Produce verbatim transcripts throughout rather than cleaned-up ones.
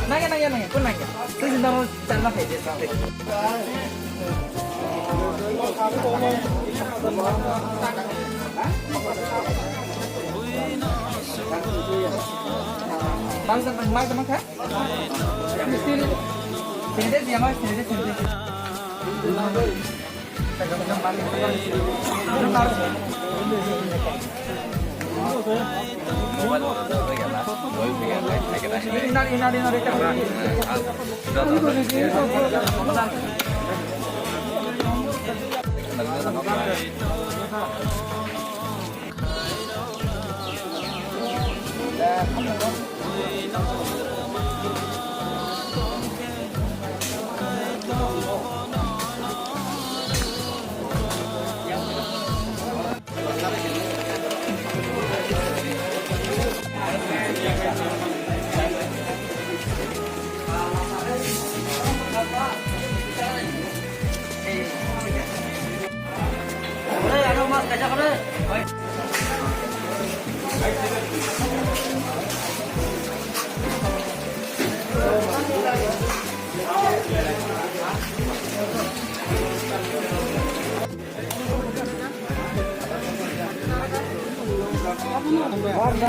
Nangya, nangya, nangya, pun nangya. Saya sendal mau cari apa ya? Bang, bang, bang, bang, kan? Sini deh, dia mah, sini deh, sini deh.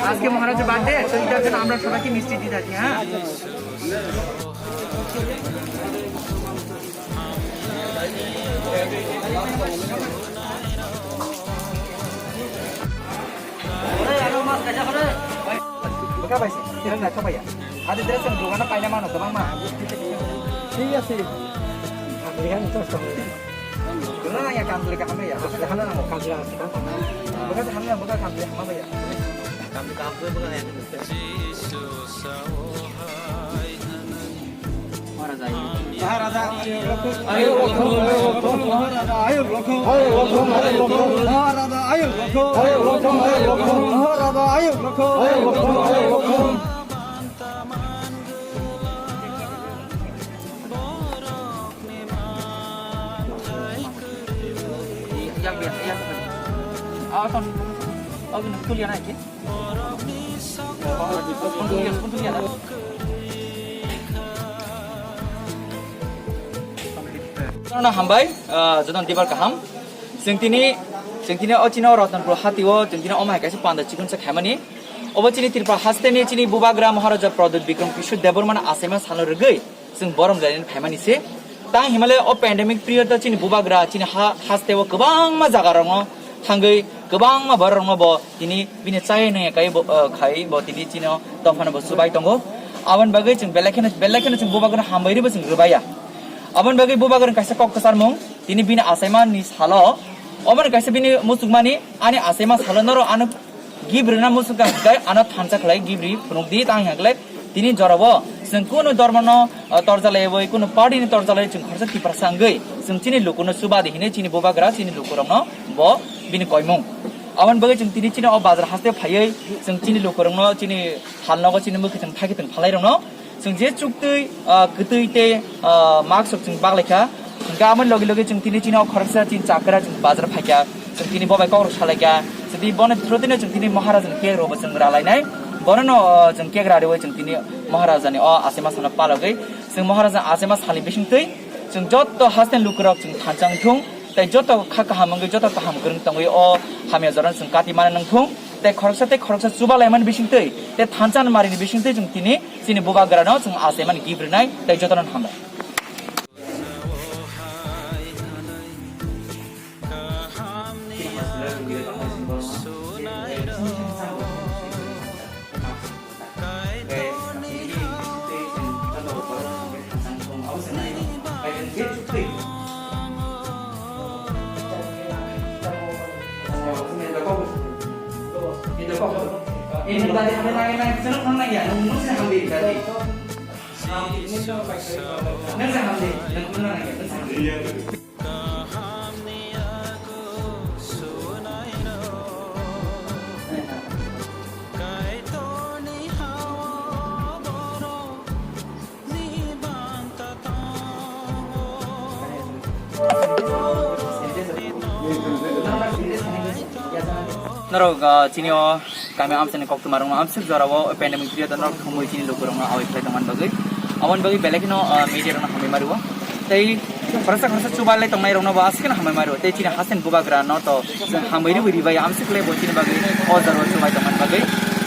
আজকে মহারাজের বার্থডে, তো এটার জন্য আমরা সবাইকে মিষ্টি দিয়ে থাকি, হ্যাঁ। Bwkha bai se, sini naithok bai ya. Adi dress ang dogano paina mano kwbangma. Thik ase. Ang rihani to song. Kwrwng nang ya, kam kwrwi kaham ya. Bwkha kaham nang. Kam kwrwi kaham. Bwkha kaham nang, bwkha kam kwrwi kaham ya. Kam kwrwi kaham kwrwi bwkha ya. Maharaja, ayuk rokho. Maharaja, ayuk rokho. Maharaja, ayuk rokho. Maharaja, ayuk rokho. Yang biasa, yang. Oh, ton. Oh, gini, tulian aja. Jotono hambai, ah, jotono dibar kaham. Chwng tini, chwng tini o chini o Ratanpur hati o, chwng tini omo hai kaisa panda chikon sa khaimani. Obo chini Tripura haste ni chini bubagra Maharaja Pradyut Bikram Kishore Debbarma no achaima salo rwgwi. Chwng borom jaini phaimani se. Tang himale o pandemic period o chini bubagra chini ha haste o kwbangma jaga rokno thangwi kwbangma borok rokno bo tini bini chayai nungya kai bo, eh, khai bo tini chino dophano bo chubai tongo. Aboni bagwi chwng belai kheno, belai kheno chwng bubagra hambai rwbo chwng rwbaiya. Aboni bagwi bubagra kaisa kok kwcharmung tini bini achaima ni salo, oboni kaisa bini muchungmani ani achaima salo noro ano Gibri na muchung kha hwnkhe ano thansa khlai, gibri phunuk di tang hwnkhe tini jorabo chwng kunu dormo no, uh, torjalaiwi, kunu party ni torjalaiwi chwng khoroksa Tiprasa wngwi chwng chini luku no chuba di hinwi chini bubagra chini luku rok no bo bini koimung. Aboni bagwi chwng tini chini o bazar haste phaiwi chwng chini luku rok no chini hal nogo chini mwkhwtwng thaikhe tong phalai rok no Chwng je chuktwi, ah, kwtwi tei, ah, mask rok chwng baglai kha. Hwnkhe aboni logi logi chwng tini chini o khoroksa chini chakra chwng bazar phai kha. Chwng tini bo bai kok rok salai kha. Chwng tini bono thro tini chwng tini Maharaj ni cake rok bo chwng ra lainai. Bono no, ah, chwng cake ra rwi chwng tini Maharaja ni o achaima sano palogwi. Chwng Maharaja achaima sal ni bisingtwi chwng joto haste ni lukurok chwng thansa wng thung. Tei joto kha kaham wngwi joto kaham kwrwng tongwi o hamya jorano chwng kati mana nang thung. Tei khoroksa tei khoroksa chuba laimani bisingtwi tei thansa ni mari ni bisingtwi chwng tini Chini bubagrano chwng achaimani gift rwnai tei jotono hambai. Ini tadi hambai nangya, nang seneng nang nangya, nang mesti hambai tadi. Nang seneng hambai, nang seneng nangya, nang seneng. Norok, ah, chini o kami amsani koktwma rokno amsuk jora o pandemic period o norok thumwi chini lukurokno awai khlai tongmani bagwi. Aboni bagwi belai kheno, ah, media rokno hambai mario. Tei khoroksa khoroksa chubai lai tongnai rokno bo aswk kheno hambai mario. Tei chini hasen bubagra no to chwng hambai rwui ribai amsuk le bo chini bagwi o jora o chubai tongmani bagwi.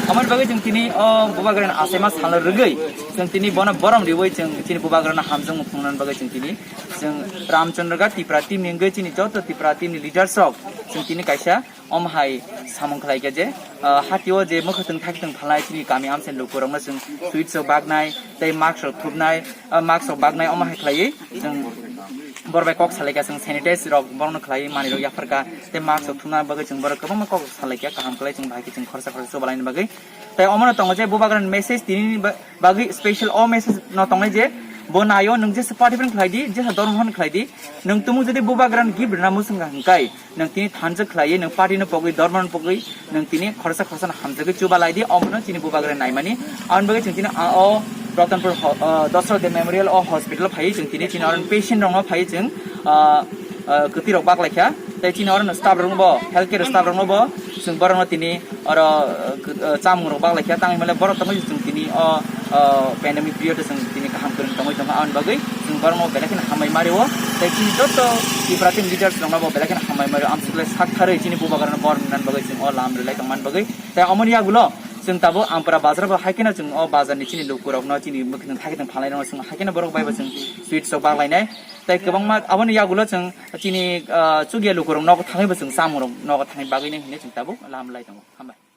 Aboni bagwi chwng tini o bubagra ni achaima salo rwgwi chwng tini bono borom riwi chwng chini bubagra no hamjakmung phunuknani bagwi chwng tini chwng Ramchandra Ghat Tipra team ni wngwi chini joto Tipra team ni leaders rok chwng tini kaisa omo hai samung khlai kha je, ah, hatio je mwkhwtwng thaktwng phalnai chini kami amchaini lukurokno chwng sweets rok baknai tei mask rok thupnai, ah, mask rok baknai omo hai khlaiwi chwng borok bai kok salai kha, chwng sanitize rok borokno khlaiwi manwi rok yapharkha tei mask rok thupna bagwi chwng borok kwbangma kok salai kha, kaham khlai chwng bahai khe chwng khoroksa khoroksa chubalaini bagwi. Tei omono tongo je bubagrani message tini ba-, bagwi special o message no tongnai je bo naio nwng jesa party phan khlai di, jesa dormo phan khlai di, nwng tumung jodi bubagrani gift rwna mwswng kha hwnkai nwng tini thansa khlaiwi nwng party no pogwi dormo no pogwi nwng tini khoroksa khoroksa no hamjagwi chuba lai di, omono chini bubagrani naimani. Aboni bagwi chwng tini a o Ratanpur ho-, o Dosra De Memorial o hospital o phaiwi chwng tini chini oro patient rokno phaiwi chwng, ah, ah, kwtwi rok bak lai kha tei chini oro staff rok bo, health care staff rok bo chwng borok no tini oro, ah, kwt-, ah, chamung rok bak lai kha tangwi male borok tongwi chwng tini o, ah, pandemic period o chwng tini kaham kwrwng tongwi tongkha aboni bagwi chwng borok no belai kheno hambai mario tei chini joto Tipra team leaders rok no bo belai kheno hambai mario amsuk le sak tharwi chini bubagra no bor nani bagwi chwng o lam rwlai tongmani bagwi tei omoni yagulo chwng tabuk Ampara bazar bo hai kheno chwng o bazar ni chini lukurok no chini mwkhwtwng thaktwng phalnai rok no chwng hai kheno borok bai bo chwng sweets rok bak lainai. Tei kwbangma aboni yagulo chwng chini, ah, chukya lukurok nogo thangwi bo chwng chamung rok nogo thangwi bagwi nai hinwi chwng tabuk lam lai tongo. Hambai.